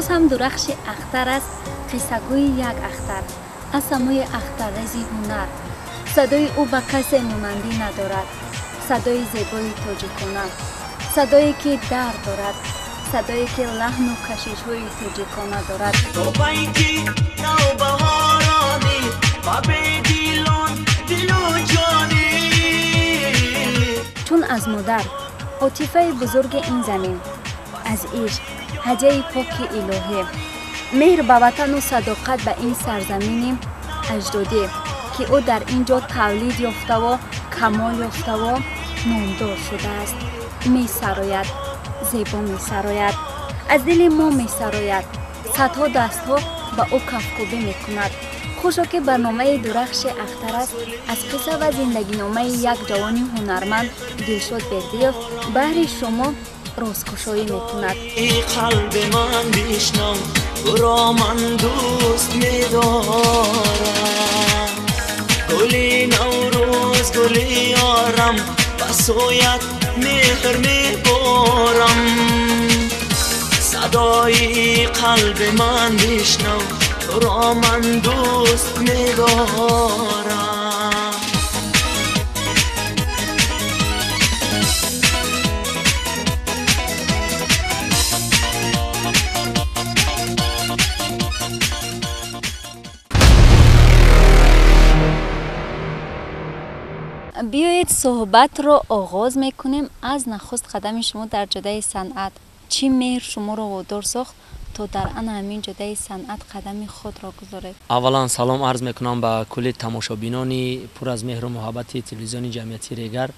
Боз ҳам Дурахши Ахтар аст, қиссагӯи як ахтар, аз самои ахтаррези ҳунар. Садои ӯ ба касе монандӣ надорад. Садои зебои тоҷикона, садое ки дард дорад, садое ки лаҳну кашишҳои тоҷикона дорад. Чун аз модар, отифаи бузурги ин замин, аз ишқ, ҳадияи поки илоҳӣ, меҳр ба ватану садоқат ба ин сарзамини аҷдодӣ, ки ӯ дар ин ҷо тавлид ёфтаву камол ёфтаву номдор шудааст, месарояд, зебо месарояд, аз дили мо месарояд. Садҳо дастҳо ба ӯ кафкӯбӣ мекунад. Хушо ки барномаи Дурахши Ахтар аст, аз қисса ва зиндагиномаи як ҷавони ҳунарманд Дилшод Бердиев баҳри шумо розкушоӣ мекунад. Қалби ман бишнав, туро ман дӯст медорам. Гули Наврӯз, гули ёрам, ба сӯят меҳр меборам. Садои қалби ман бишнав, туро ман дӯст медорам. Биёед суҳбатро оғоз мекунем аз нахуст қадами шумо дар ҷодаи санъат. Чӣ меҳр шуморо водор сохт то дар ана ҳамин ҷодаи санъат қадами худро гузоред? Аввалан салом арз мекунам ба кулли тамошобинони пур аз меҳру муҳаббати телевизиони ҷамъиятии Регар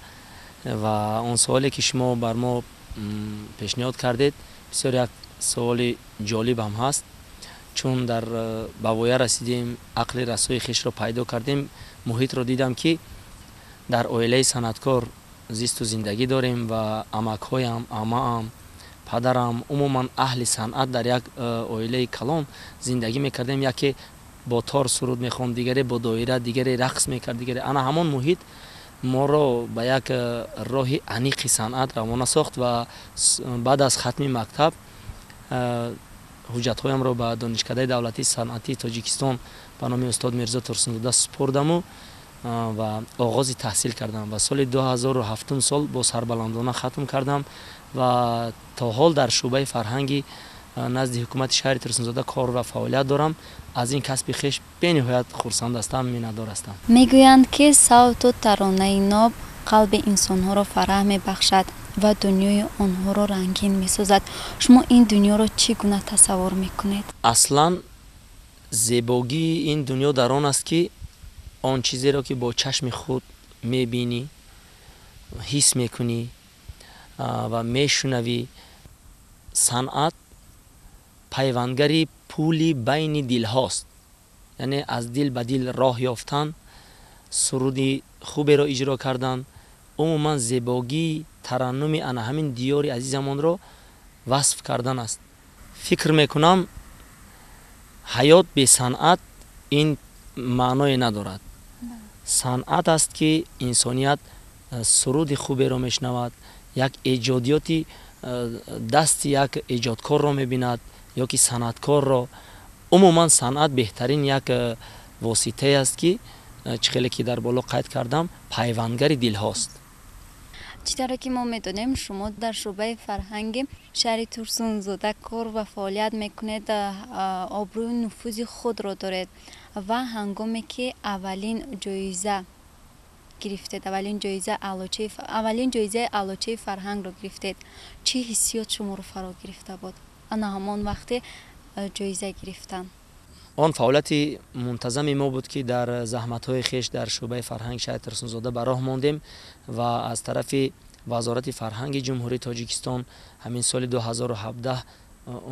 ва он суоле ки шумо бар мо пешниҳод кардед бисёр як суоли ҷолиб ҳам ҳаст, чун дар ба воя расидем, ақли расои хешро пайдо кардем, муҳитро дидам ки дар оилаи санъаткор зисту зиндагӣ дорем ва амакҳоям, амаам, падарам, умуман аҳли санъат дар як оилаи калон зиндагӣ мекардем. Яке бо тор суруд мехонд, дигаре бо доира, дигаре рақс мекард, дигаре. Ана ҳамон муҳит моро ба як роҳи аниқи санъат равона сохт ва баъд аз хатми мактаб ҳуҷҷатҳоямро ба Донишкадаи давлатии санъатии Тоҷикистон ба номи устод Мирзо Турсунзода супурдаму ва оғози таҳсил кардам ва соли 2007 сол бо сарбаландона хатм кардам ва то ҳол дар шӯъбаи фарҳанги назди ҳукумати шаҳри Турсунзода кор ва фаъолият дорам. Аз ин касби хеш бениҳоят хурсанд ҳастам, миннатдор ҳастам. Мегӯянд ки савту таронаи ноб қалби инсонҳоро фараҳ мебахшад ва дунёи онҳоро рангин месозад. Шумо ин дунёро чӣ гуна тасаввур мекунед? Аслан зебогии ин дунё дар он аст ки он чизеро ки бо чашми худ мебинӣ, ҳис мекунӣ ва мешунавӣ. Санъат пайвандари пули байни дилҳост, яъне аз дил ба дил роҳ ёфтан, суруди хуберо иҷро кардан, умуман зебогии тараннуми ана ҳамин диёри азизамонро васф кардан аст. Фикр мекунам ҳаёт бе санъат ин маъное надорад. Санъат аст ки инсоният суруди хуберо мешунавад, як эҷодиёти дасти як эҷодкорро мебинад ё ки санъаткорро. Умуман санъат беҳтарин як воситае аст ки чӣ хеле ки дар боло қайд кардам, пайвандари дилҳост. Чӣ тавре ки мо медонем, шумо дар шӯъбаи фарҳанги шаҳри Турсунзода кор ва фаъолият мекунед, обрӯю нуфузи худро доред ва ҳангоме ки аввалин ҷоиза гирифтед, аввалин ҷоизаи аълочии фарҳангро гирифтед, чӣ ҳиссиёт шуморо фаро гирифта буд ана ҳамон вақте ҷоиза гирифтан? Он фаъолияти мунтазами мо буд ки дар заҳматҳои хеш дар шӯъбаи фарҳанги шаҳри Турсунзода ба роҳ мондем ва аз тарафи Вазорати фарҳанги Ҷумҳурии Тоҷикистон ҳамин соли 2017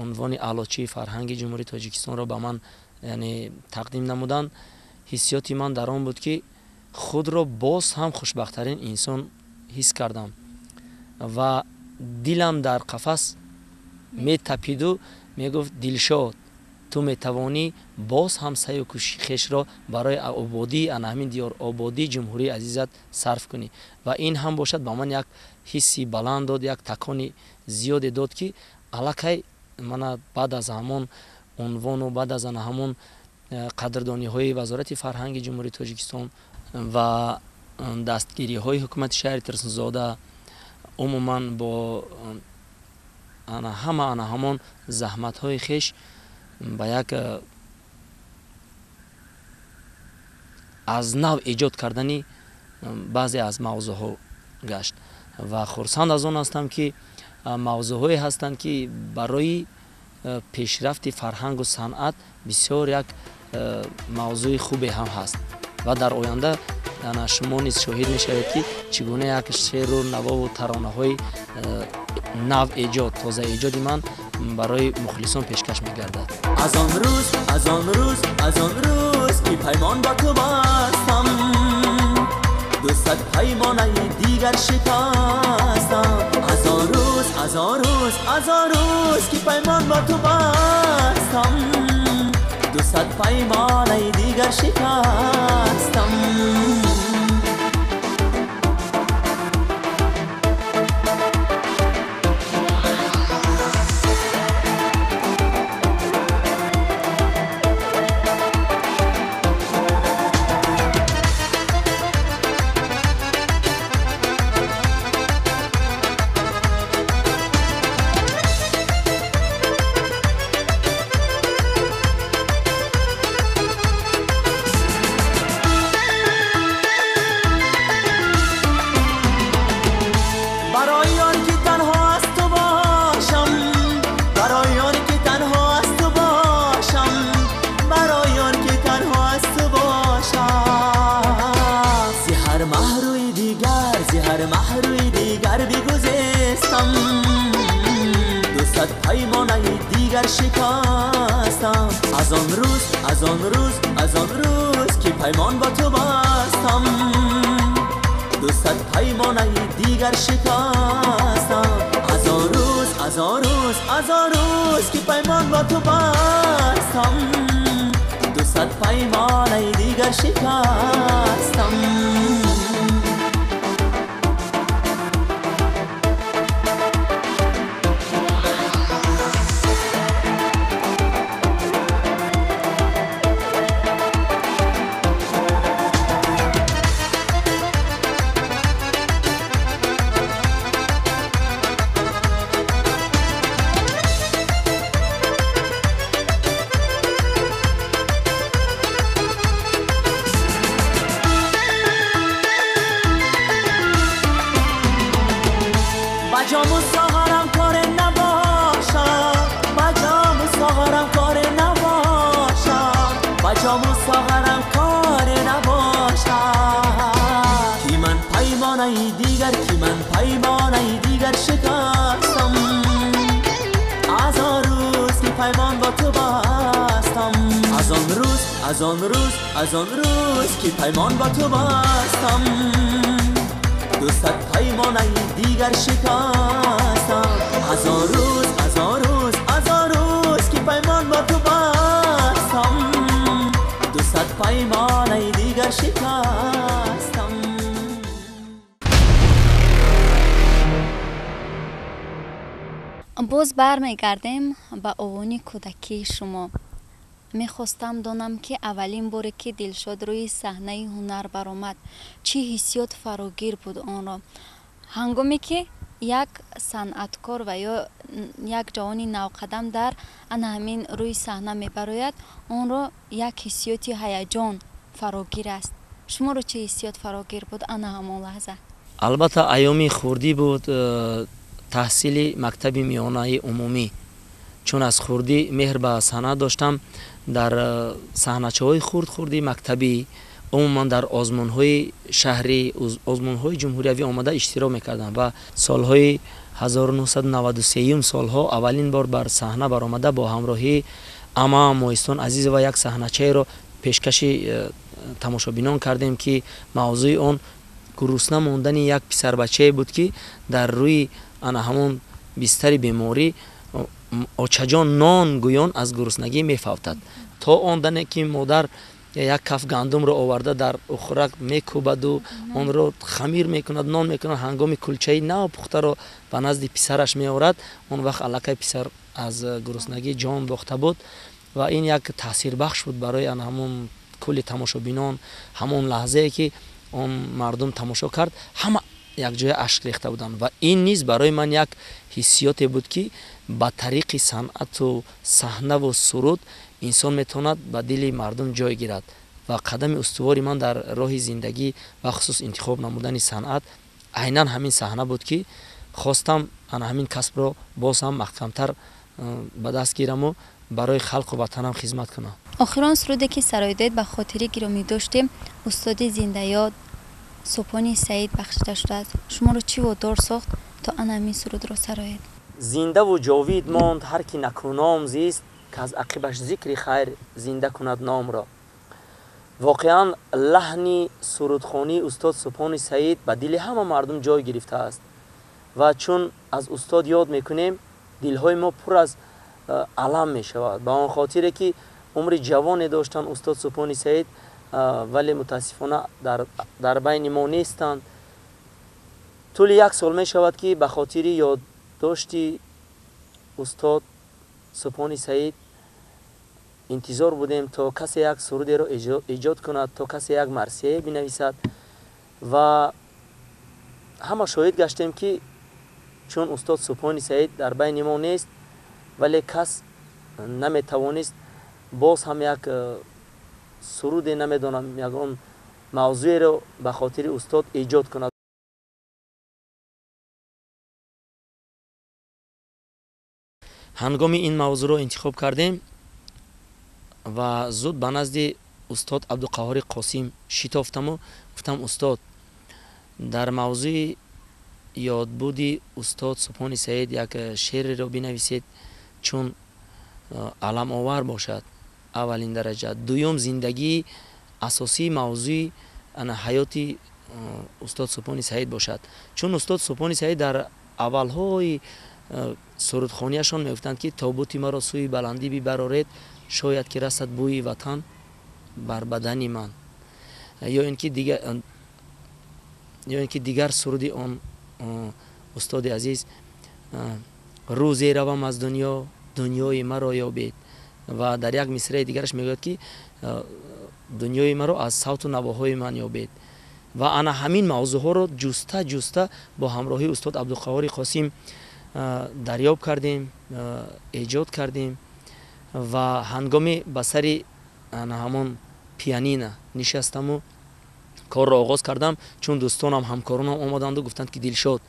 унвони аълочии фарҳанги Ҷумҳурии Тоҷикистонро ба ман яъне тақдим намуданд. Ҳиссиёти ман дар он буд ки худро боз ҳам хушбахттарин инсон ҳис кардам ва дилам дар қафас метапиду мегуфт: Дилшод, ту метавонӣ боз ҳам саъю кӯшиши хешро барои ободии ана ҳамин диёр, ободии ҷумҳурии азизат сарф кунӣ. Ва ин ҳам бошад ба ман як ҳисси баланд дод, як такони зиёде дод ки аллакай Мана баъд аз ҳамон унвону баъд аз ҳамон қадрдониҳои Вазорати фарҳанги Ҷумҳурии Тоҷикистон ва дастгириҳои ҳукумати шаҳри Турсунзода, умуман бо ҳама ана ҳамон заҳматҳои хеш ба як аз нав эҷод кардани баъзе аз мавзӯъҳо гашт ва хурсанд аз он ҳастам, ки мавзӯъҳое ҳастанд, ки барои пешрафти фарҳангу санъат бисёр як мавзӯи хубе ҳам ҳаст ва дар оянда шумо низ шоҳид мешавед, ки чӣ гуна як шеъру навову таронаҳои нав эҷод, тоза эҷоди ман барои мухлисон пешкаш мегардад. Аз он рӯз, аз он рӯз, аз он рӯз, ки паймон ба ту бастам, 200 паймонаи дигар шикастам. Аз он рӯз, аз он рӯз, аз он рӯз, ки паймон ба ту бастам, 200 паймонаи дигар шикастам. شکستم. از آن روز، از آن روز، از آن روز که پیمان با تو بستم، 200 پیمانه دیگر شکستم. از آن روز، از آن روز، از آن روز که پیمان با تو بستم، 200 پیمانه دیگر شکستم. از آن روز، از آن روز که پیمان با تو بستم، 200 پیمانه دیگر شکستم. از آن روز، از آن روز، از آن روز که پیمان با تو بستم، 200 پیمانه دیگر شکستم. باز برمیگردیم به اوان کودکی شما. میخواستم دانم که اولین باری که دلشاد روی صحنه هنر برآمد چه حسیات فراگیر بود آن را. هنگامی که یک صنعتکار و یا یک جوان نوقدم در ان همین روی صحنه میبراید، آن را یک حسیات هیجان فراگیر است. شما را چه حسیات فراگیر بود ان همان لحظه؟ البته ایامی خوردی بود، تحصیل مکتب میانه عمومی. چون از خوردی مهر به صحنه داشتم، در صحنه‌های خرد خوردی مکتبی، عموما در آزمون‌های شهری، آزمون‌های جمهوریوی آمده اشتراک می‌کردم و سال‌های 1993 سال‌ها اولین بار بر صحنه برآمده با همراهی اما مویستون عزیز و یک صحنه‌چه را پیشکش تماشابینان کردیم که موضوع آن گرسنه ماندن یک پسر بچه بود که در روی انا همون بستر بیماری очаҷон нон гӯён аз гуруснагӣ мефавтад, то он дане ки модар Як каф гандумро оварда дар ухрак мекӯбаду онро хамир мекунад, нон мекунад. Ҳангоми кулчаи нав пухтаро ба назди писараш меорад, он вақт аллакай писар аз гуруснагӣ ҷон бохта буд. Ва ин як таъсирбахш буд барои ана ҳамон кулли тамошобинон. Ҳамон лаҳзае ки он мардум тамошо кард, ҳама якҷоя ашк рехта буданд. Ва ин низ барои ман як ҳиссиёте буд, ки ба тариқи санъату саҳнаву суруд инсон метавонад ба дили мардум ҷой гирад. Ва қадами устувори ман дар роҳи зиндагӣ, бахусус интихоб намудани санъат, айнан ҳамин саҳна буд, ки хостам ана ҳамин касбро боз ҳам маҳкамтар ба даст гираму барои халқу ватанам хизмат кунам. Охирон суруде ки сароидед ба хотири гиромӣ доштем устоди зиндаёд Субҳони Саид бахшида шудааст. Шуморо чӣ водор сохт то ана ҳамин сурудро сароед? Зиндаву ҷовид монд ҳар ки накуном зист, ки аз ақибаш зикри хайр зинда кунад номро. Воқеан лаҳни сурудхонии устод Субҳони Саид ба дили ҳама мардум ҷой гирифтааст. Ва чун аз устод ёд мекунем, дилҳои мо пур аз алам мешавад, ба он хотире ки умри ҷавоне доштанд устод Субҳони Саид, вале мутаассифона дар байни мо нестанд. Тӯли як сол мешавад, ки ба хотири ёддошти устод Субҳони Саид интизор будем, то касе як сурудеро эҷод кунад, то касе як марсияе бинависад. Ва ҳама шоҳид гаштем, ки чун устод Субҳони Саид дар байни мо нест, вале кас наметавонист боз ҳам як суруде, намедонам, ягон мавзӯеро ба хотири устод эҷод кунад. Ҳангоми ин мавзӯъро интихоб кардем ва зуд ба назди устод Абдуқаҳҳори Қосим шитофтаму гуфтам: устод, дар мавзӯи ёдбуди устод Субҳони Саид як шеъреро бинависед, чун аламовар бошад аввалин дараҷа, дуюм зиндагии асосии мавзӯи ана ҳаёти устод Субҳони Саид бошад. Чун устод Субҳони Саид дар аввалҳои сурудхонияшон мегуфтанд, ки тобути маро сӯи баландӣ бибароред, шояд ки расад бӯи ватан бар бадани ман. Ё ин ки дигар суруди он устоди азиз: рӯзе равам аз дунё, дунёи маро ёбед. Ва дар як мисраи дигараш мегӯяд, ки дунёи маро аз савту навоҳои ман ёбед. Ва ана ҳамин мавзӯъҳоро ҷуста ҷуста бо ҳамроҳии устод Абдуқаҳҳори Қосим дарёб кардем, эҷод кардем. Ва ҳангоми ба сари ана ҳамон пианина нишастаму корро оғоз кардам, чун дӯстонам, ҳамкоронам омаданду гуфтанд, ки Дилшод,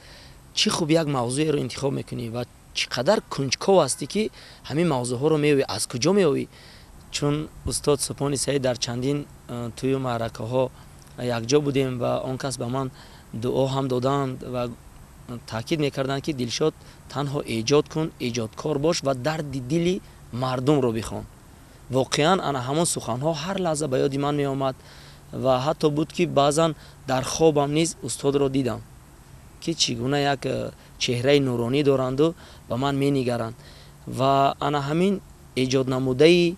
чӣ хуб як мавзӯеро интихоб мекунӣ ва чӣ қадар кунҷков ҳастӣ, ки ҳамин мавзӯъҳоро меёвӣ, аз куҷо меёвӣ? Чун устод Субҳони Саид дар чандин тӯю маъракаҳо якҷо будем ва он кас ба ман дуо ҳам доданд ва таъкид мекарданд, ки Дилшод, танҳо эҷод кун, эҷодкор бош ва дарди дили мардумро бихон. Воқеан ана ҳамон суханҳо ҳар лаҳза ба ёди ман меомад ва ҳатто буд, ки баъзан дар хобам низ устодро дидам, ки чӣ гуна як чеҳраи нуронӣ доранду ба ман менигаранд. Ва ана ҳамин эҷод намудаи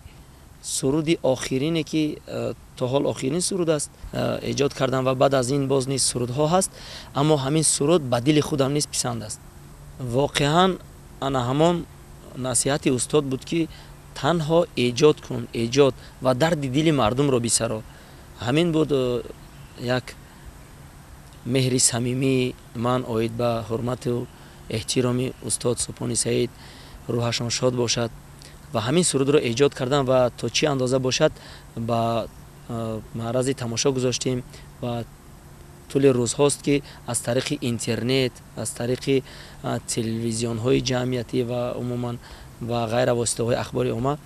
суруди охирине, ки то ҳол охирин суруд аст, эҷод кардам ва баъд аз ин боз низ сурудҳо ҳаст, аммо ҳамин суруд ба дили худам низ писанд аст. Воқеан ана ҳамон насиҳати устод буд, ки танҳо эҷод кун, эҷод ва дарди дили мардумро бисаро. Ҳамин буд як меҳри самимии ман оид ба ҳурмату эҳтироми устод Субҳони Саид, рӯҳашон шод бошад. Ва ҳамин сурудро эҷод кардам ва то чӣ андоза бошад ба маърази тамошо гузоштем. Ва тӯли рӯзҳост, ки аз тариқи интернет, аз тариқи телевизионҳои ҷамъиятӣ ва умуман ва ғайра воситаҳои ахбори омма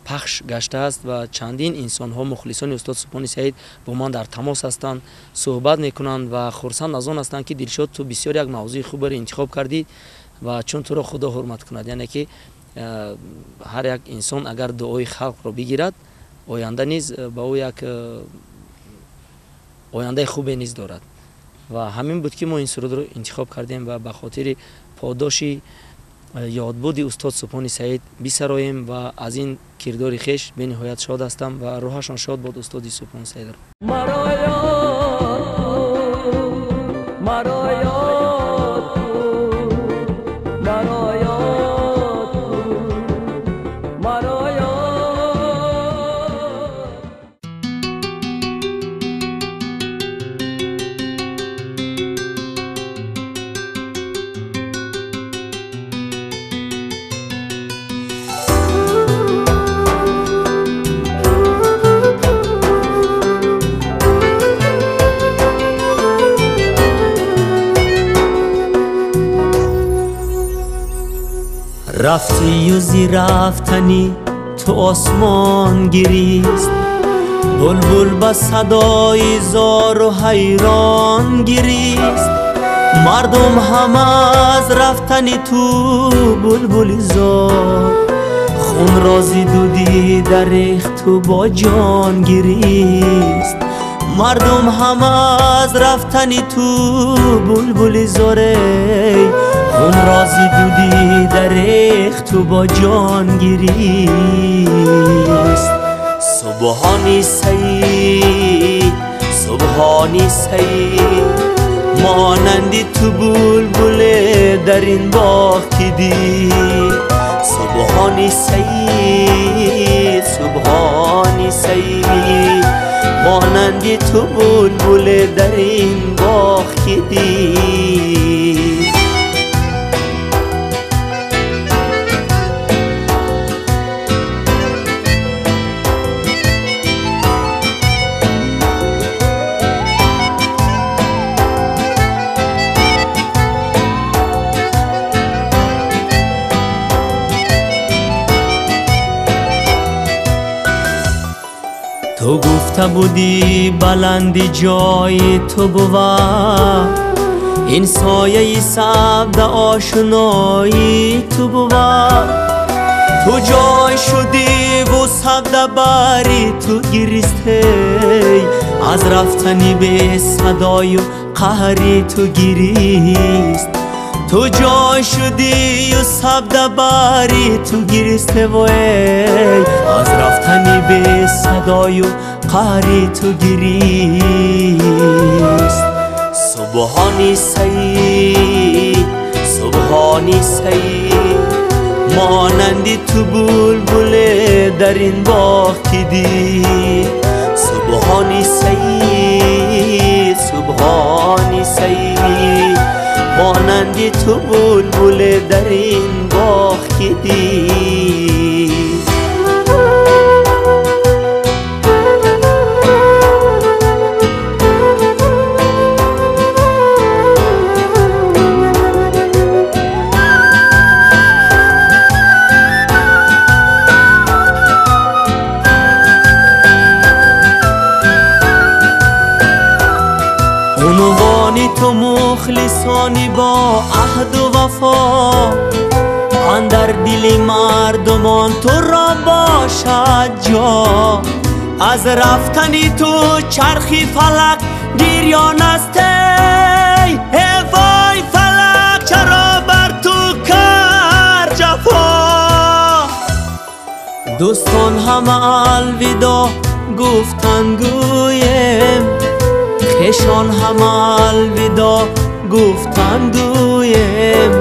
пахш гаштааст ва чандин инсонҳо, мухлисони устод Субҳони Саид, бо ман дар тамос ҳастанд, суҳбат мекунанд ва хурсанд аз он ҳастанд, ки Дилшод, ту бисёр як мавзӯи хуберо интихоб кардӣ ва чун туро Худо ҳурмат кунад. Яъне ки ҳар як инсон агар дуои халқро бигирад, оянда низ ба ӯ як ояндаи хубе низ дорад. Ва ҳамин буд, ки мо ин сурудро интихоб кардем ва ба хотири подоши ёдбуди устод Субҳони Саид бисароем ва аз ин кирдори хеш бениҳоят шод ҳастам ва рӯҳашон шод бод устоди Субҳон Саидро. рафти ю зи рафтани ту осмон гирист, булбул ба садои зору ҳайрон гирист. Мардум ҳама аз рафтани ту булбули зор, хун рози дуди дарехт ту бо ҷон гирист. Мардум ҳама аз рафтани ту булбули зорей, хун рози дуди дарехт ту бо ҷон гирист. Субҳони Саид, Субҳони Саид, монанди ту булбуле дар ин боғ ки дид. Субҳони Саид, Субҳони Саид, монанди ту булбуле дар ин боғ ки дид. Ту гуфта будӣ баланди ҷои ту бувад, ин сояи сабда ошнои ту бувад. Ту ҷой шудиву сабда бари ту гиристей, аз рафтани бесадою қаҳри ту гирист. Ту ҷой шудию сабда бари ту гиристевой, аз рафтани бесадою қаҳри ту гирист. Субҳони Саид, Субҳони Саид, монанди ту булбуле дар ин боғ ки дид. Субҳони Саид, Субҳони Саид, монанди ту булбуле дар ин боғ ки дид. Унвони ту мухлисони бо аҳду вафо, андар дили мардумон туро бошад ҷо. Аз рафтани ту чархи фалак гирён аст, эй вой фалак чаро бар ту кард ҷафо. Дӯстон ҳама алвидо гуфтанд гӯем, хешон ҳама алвидо гуфтанд гӯем.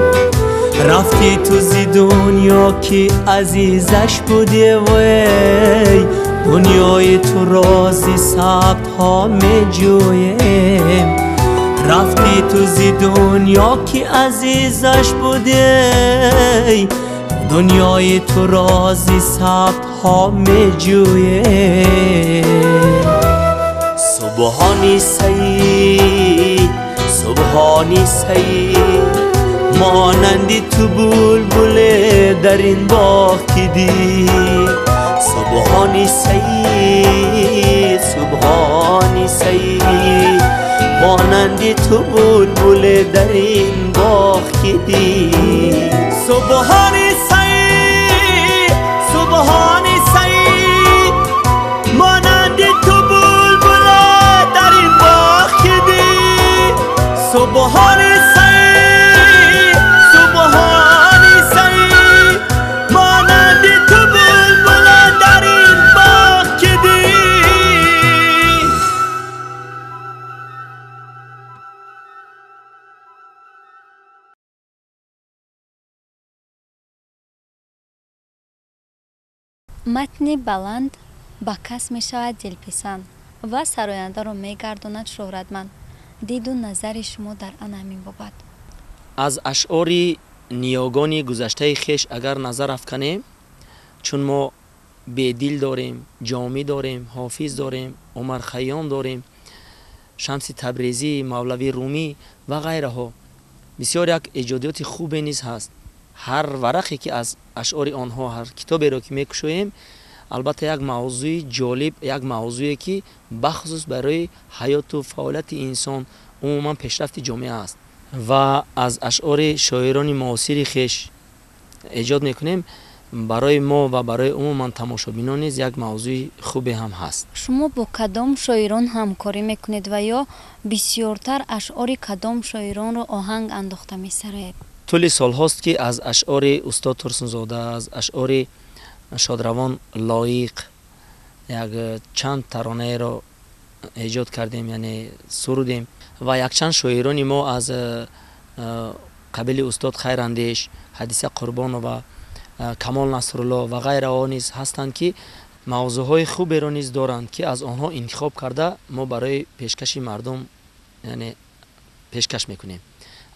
Рафти ту зи дунё ки азизаш будӣ вой, дунёи ту рози сабтҳо меҷӯем. Рафти ту зи дунё ки азизаш будӣ, дунёи ту рози сабтҳо меҷӯем. Субҳони Саид, Субҳони Саид, монанди ту булбуле дар ин боғ ки дид. Субҳони Саид, Субҳони Саид, монанди ту булбуле дар ин боғ ки дид. Субҳони Саид, Субҳони Саид, монанди ту булбуле дар ин боғ ки дид. Субҳони Саид, Субҳони Саид. Матни баланд ба кас мешавад дилписанд ва сарояндаро мегардонад шӯҳратманд. Диду назари шумо дар ана ҳамин бобат? Аз ашъори ниёгони гузаштаи хеш агар назар афканем, чун мо Бедил дорем, Ҷомӣ дорем, Ҳофиз дорем, Умар Хайём дорем, Шамси Табрезӣ, Мавлавӣ Румӣ ва ғайраҳо, бисёр як эҷодиёти хубе низ ҳаст. Ҳар варақе ки аз ашъори онҳо, ҳар китоберо ки мекушоем, албатта як мавзӯи ҷолиб, як мавзӯе ки бахусус барои ҳаёту фаъолияти инсон, умуман пешрафти ҷомеа аст. Ва аз ашъори шоирони муосири хеш эҷод мекунем, барои мо ва барои умуман тамошобинон низ як мавзӯи хубе ҳам ҳаст. Шумо бо кадом шоирон ҳамкорӣ мекунед ва ё бисёртар ашъори кадом шоиронро оҳанг андохта месароед? Тӯли солҳост ки аз ашъори устод Турсунзода, аз ашъори шодравон Лоиқ як чанд таронаеро эҷод кардем, яъне сурудем, ва якчанд шоирони мо аз қабили устод Хайрандеш, Ҳадиса Қурбонова, Камол Насрулло ва ғайраҳо низ ҳастанд, ки мавзӯъҳои хуберо низ доранд, ки аз онҳо интихоб карда мо барои пешкаши мардум, яъне пешкаш мекунем.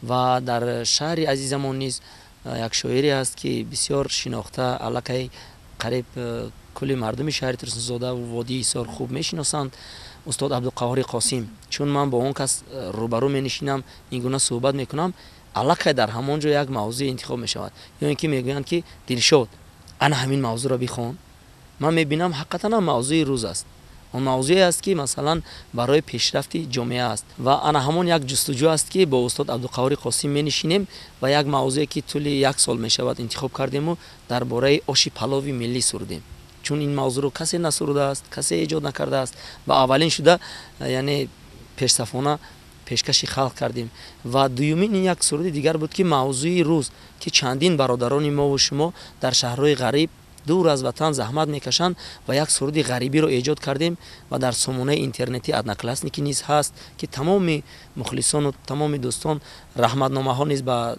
Ва дар шаҳри азизамон низ як шоире ҳаст, ки бисёр шинохта, аллакай қариб кулли мардуми шаҳри Турсунзода ва водии Ҳисор хуб мешиносанд, устод Абдуқаҳҳори Қосим. Чун ман бо он кас рӯбарӯ менишинам, ин гуна суҳбат мекунам, аллакай дар ҳамон ҷо як мавзӯе интихоб мешавад. Ё ин ки мегӯянд, ки Дилшод, ана ҳамин мавзӯъро бихон. Ман мебинам, ҳақиқатан ҳам мавзӯи рӯз аст. Он мавзӯе аст, ки масалан барои пешрафти ҷомеа аст. Ва ана ҳамон як ҷустуҷӯ аст, ки бо устод Абдуқаҳҳори Қосим менишинем ва як мавзӯе ки тӯли як сол мешавад интихоб кардему дар бораи оши палови миллӣ сурудем. Чун ин мавзӯъро касе насурудааст, касе эҷод накардааст ва аввалин шуда, яъне пешсафона пешкаши халқ кардем. Ва дуюмин ин як суруди дигар буд, ки мавзӯи рӯз, ки чандин бародарони мову шумо дар шаҳрҳои ғариб дур аз ватан заҳмат мекашанд, ва як суруди ғарибиро эҷод кардем ва дар сомонаи интернетӣ Одноклассники низ ҳаст, ки тамоми мухлисону тамоми дӯстон раҳматномаҳо низ ба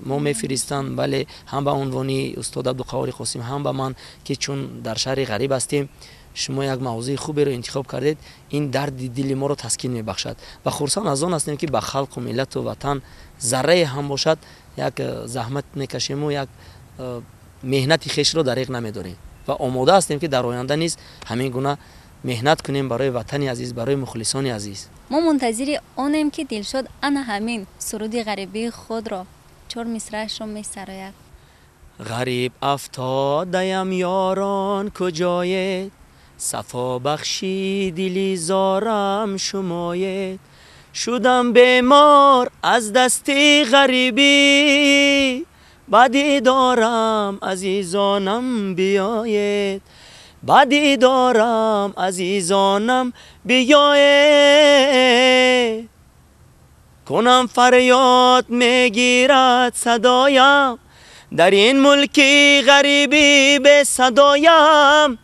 мо мефиристанд. Бале, ҳам ба унвони устод Абдуқаҳҳори Қосим, ҳам ба ман, ки чун дар шаҳри ғариб ҳастем, шумо як мавзӯи хуберо интихоб кардед, ин дарди дили моро таскин мебахшад ва хурсанд аз он ҳастем, ки ба халқу миллату ватан заррае ҳам бошад як заҳмат мекашему як меҳнати хешро дариқ намедорем ва омода ҳастем, ки дар оянда низ ҳамин гуна меҳнат кунем барои ватани азиз, барои мухлисони азиз. Мо мунтазири онем, ки Дилшод ана ҳамин суруди ғарибии худро чор мисраашро месарояд. Ғариб афтодаям, ёрон куҷоед? Сафо бахши дили зорам шумоед. Шудам бемор аз дасти ғарибӣ, ба дидорам азизонам биёед, ба дидорам азизонам биёед. Кунам фарёд мегирад садоям, дар ин мулки ғарибӣ бесадоям.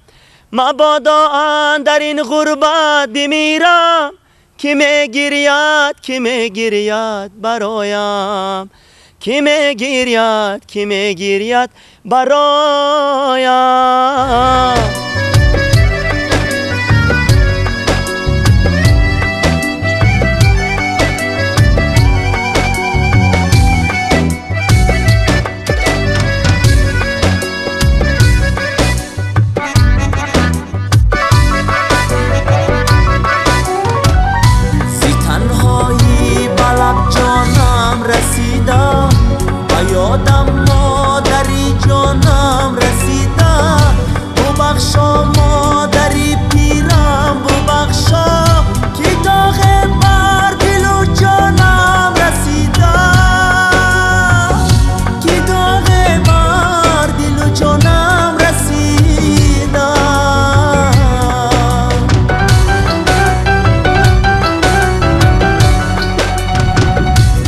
Мабодо андар ин ғурбат бимирам, ки мегиряд, ки мегиряд бароям, ки мегиряд, ки мегиряд бароям. Зи танҳоӣ ба лаб ҷонам расида, ба ёдам модари ҷонам расида. Бубахшо модари пирам, бубахшо, ки доғе бар дилу ҷонам расида, ки доғе бар дилу ҷонам расида.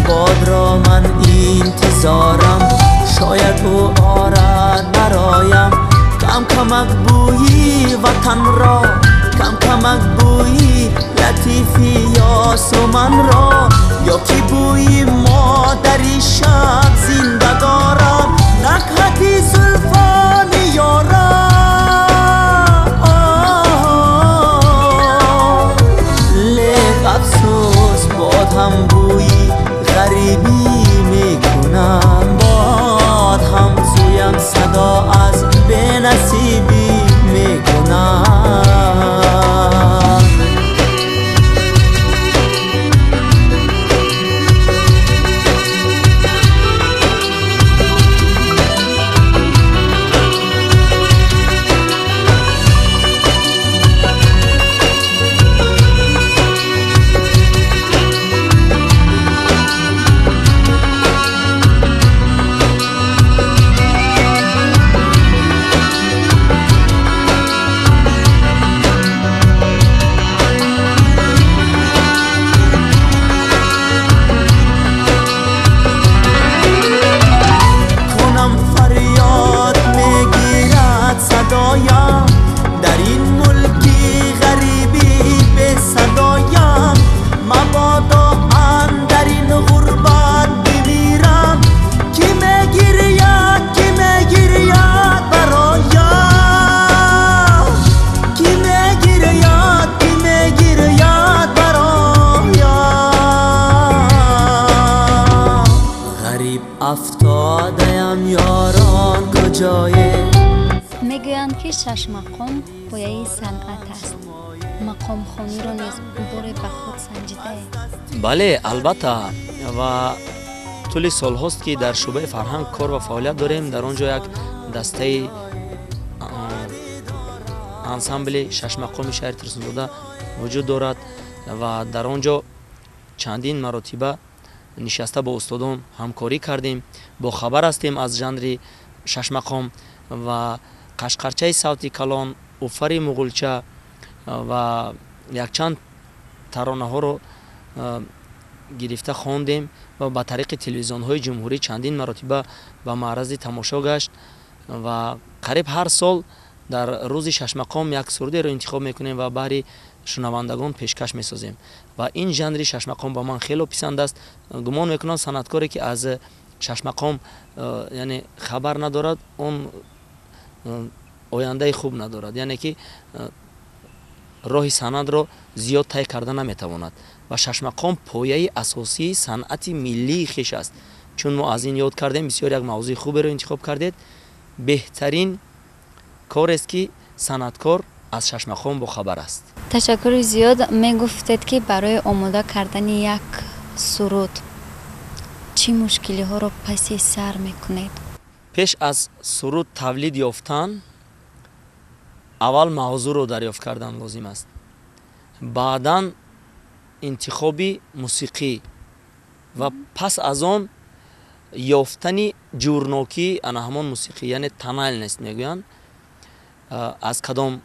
Бодро ман интизорам, шояд ӯ орад бароям кам камак бӯи ватанро, кам камак бӯи латифи ёсуманро, ё ки бӯи модари шаб зинда дорам, накҳати зулфони ёрам. Афтодаям ёрон куҷое. Мегӯянд, ки шашмақом пояи санъат аст. Мақомхониро низ боре ба худ санҷидаед? Бале, албатта, ва тӯли солҳост, ки дар шӯъбаи фарҳанг кор ва фаъолият дорем. Дар он ҷо як дастаи ансамбли шашмақоми шаҳри Турсунзода вуҷуд дорад ва дар он ҷо чандин маротиба нишаста бо устодон ҳамкорӣ кардем. Бохабар ҳастем аз жанри шашмақом ва қашқарчаи савти калон, уфари муғулча ва якчанд таронаҳоро гирифта хондем ва ба тариқи телевизионҳои ҷумҳурӣ чандин маротиба ба маърази тамошо гашт. Ва қариб ҳар сол дар рӯзи шашмақом як сурудеро интихоб мекунем ва баҳри шунавандагон пешкаш месозем. Ва ин жанри шашмақом ба ман хело писанд аст. Гумон мекунам, санъаткоре, ки аз шашмақом яъне хабар надорад, он ояндаи хуб надорад, яъне ки роҳи санъатро зиёд тай карда наметавонад. Ва шашмақом пояи асосии санъати миллии хеш аст. Чун мо аз ин ёд кардем, бисёр як мавзӯи хуберо интихоб кардед. Беҳтарин корест, ки санъаткор аз шашмақом бохабар аст. Ташаккури зиёд. Мегуфтед, ки барои омода кардани як суруд чӣ мушкилиҳоро паси сар мекунед? Пеш аз суруд тавлид ёфтан аввал мавзӯъро дарёфт кардан лозим аст, баъдан интихоби мусиқӣ ва пас аз он ёфтани ҷурнокӣ ана ҳамон мусиқӣ, яъне тональность мегӯянд, аз кадом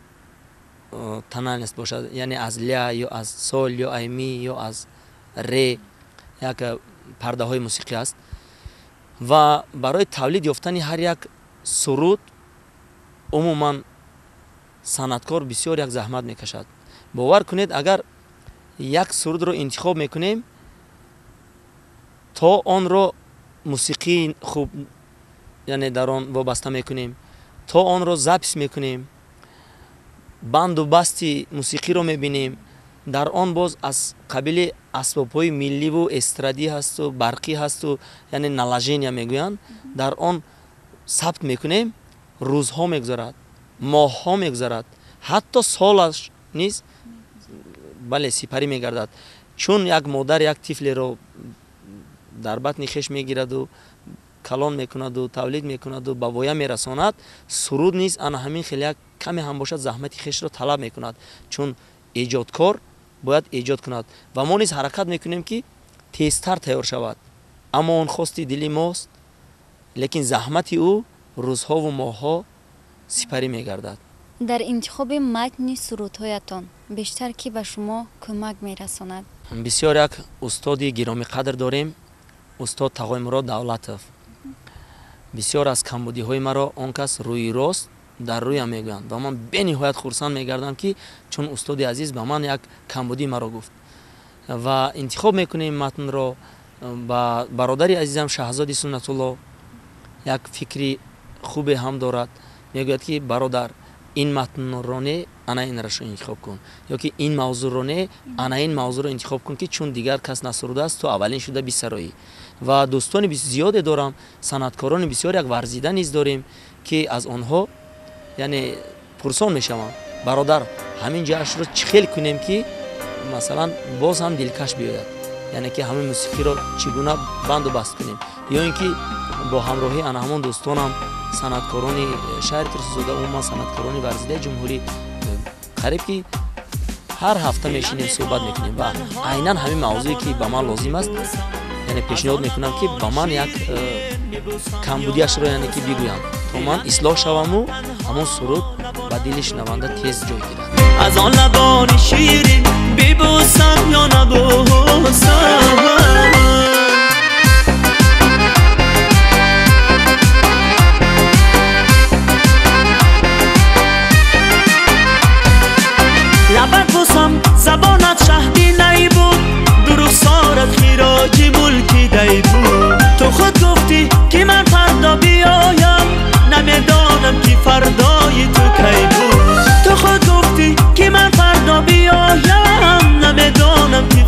тональность бошад, яъне аз ля ё аз сол ё ай ми ё аз ре, як пардаҳои мусиқӣ аст. Ва барои тавлид ёфтани ҳар як суруд умуман санъаткор бисёр як заҳмат мекашад. Бовар кунед, агар як сурудро интихоб мекунем, то онро мусиқии хуб, яъне дар он вобаста мекунем, то онро запись мекунем, банду басти мусиқиро мебинем, дар он боз аз қабили асбобҳои милливу эстрадӣ ҳасту барқӣ ҳасту, яъне наложения мегӯянд, дар он сабт мекунем. Рӯзҳо мегузарад, моҳҳо мегузарад, ҳатто солаш низ, бале, сипарӣ мегардад. Чун як модар як тифлеро дар батни хеш мегираду, калон мекунаду, тавлид мекунаду, ба воя мерасонад, суруд низ ана ҳамин хел як каме ҳам бошад заҳмати хешро талаб мекунад, чун эҷодкор бояд эҷод кунад. Ва мо низ ҳаракат мекунем, ки тезтар тайёр шавад, аммо он хости дили мост, лекин заҳмати ӯ рӯзҳову моҳҳо сипарӣ мегардад. Дар интихоби матни сурудҳоятон бештар кӣ ба шумо кӯмак мерасонад? Бисёр як устоди гиромиқадр дорем, устод Тағоймурод Давлатов. Бисёр аз камбудиҳои маро он кас рӯи рост дар рӯям мегӯянд ва ман бениҳоят хурсанд мегардам, ки чун устоди азиз ба ман як камбудӣ маро гуфт. Ва интихоб мекунем матнро ба бародари азизам Шаҳзоди Суннатулло як фикри хубе ҳам дорад. Мегӯяд, ки бародар, ин матнро не, ана инрашо интихоб кун, ё ки ин мавзӯъро не, ана ин мавзӯъро интихоб кун, ки чун дигар кас насурудааст, ту аввалин шуда бисароӣ. Ва дӯстони зиёде дорам, санъаткорони бисёр як варзида низ дорем, ки аз онҳо яъне пурсон мешавам: бародар, ҳамин ҷашнро чӣ хел кунем, ки масалан боз ҳам дилкаш биёяд, яъне ки ҳамин мусиқиро чӣ гуна банду баст кунем, ё ин ки бо ҳамроҳии ана ҳамон дӯстонам, санъаткорони шаҳри Турсунзода, умуман санъаткорони варзидаи ҷумҳурӣ, қариб ки ҳар ҳафта мешинем, суҳбат мекунем ва айнан ҳамин мавзӯе, ки ба ман лозим аст, яъне пешниҳод мекунам, ки ба ман як камбудиашро, яъне ки бигӯянд, то ман ислоҳ шаваму ҳамон суруд ба дили шунаванда тез ҷой гирад. Аз он лабони ширин бибӯсам ё набӯсам. Лабат бусам, забонат шаҳди най буд, дурухсорат хироҷи мулки дай буд. Ту худ гуфтӣ, ки ман фардо биёям, намедонам, ки фардои ту кай буд. Ту худ гуфтӣ, ки ман фардо биёям, намедонам, ки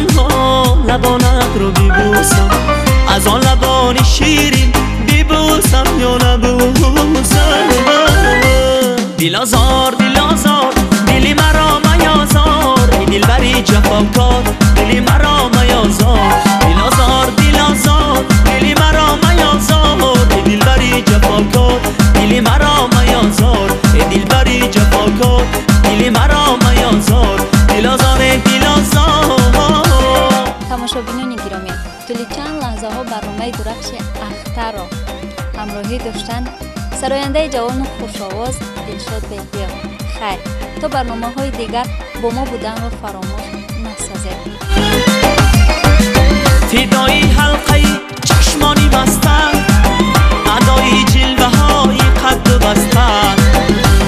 танҳо лабонатро бибӯсам, аз он лабони ширин бибӯсам ё набӯсам. Дилозор, дилозор, дили маро маёзор, эй дилбари ҷафокор, дили маро маёзор. Дилозор, дилозор, дили маро маёзор, эй дилбари ҷафокор, дили маро маёзор, эй дилбари ҷафокор, дили маро маёзор, дилозор, дилозор. Тамошобинони гиромӣ, тӯли чанд лаҳзаҳо барномаи Дурахши Ахтарро ҳамроҳӣ доштанд сарояндаи ҷавону хушовоз Дилшод Беҳдиев. Хайр, то барномаҳои дигар бо мо буданро фаромӯш насозед. Фидои ҳалқаи чашмони баста, адои ҷилваҳои қадду баста,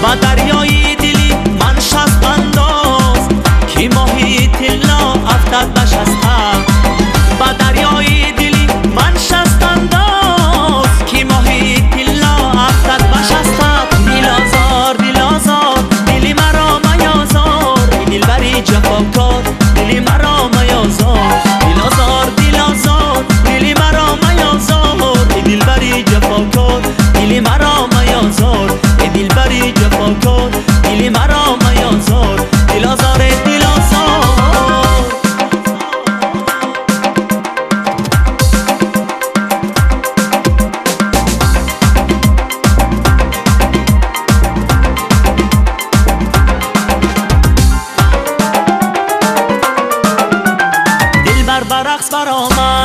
ба дарёи дили ман шаст андоз, ки моҳи тилло афтад ба шаста. Ба дарёи дили ман шаст андоз, ки моҳи тилло афтад ба шаста. Дилозор, дилозор, дили маро маёзор, эй дилбари ҷафокор, дили маро маёзор. Дилозор, дилозор, дили маро маёзор, эй дилбари ҷафокор, дили маро маёзор, эй дилбари ҷафокор, дили маро маёзор, дилозор, дилозор. Дилбар ба рақс баромад.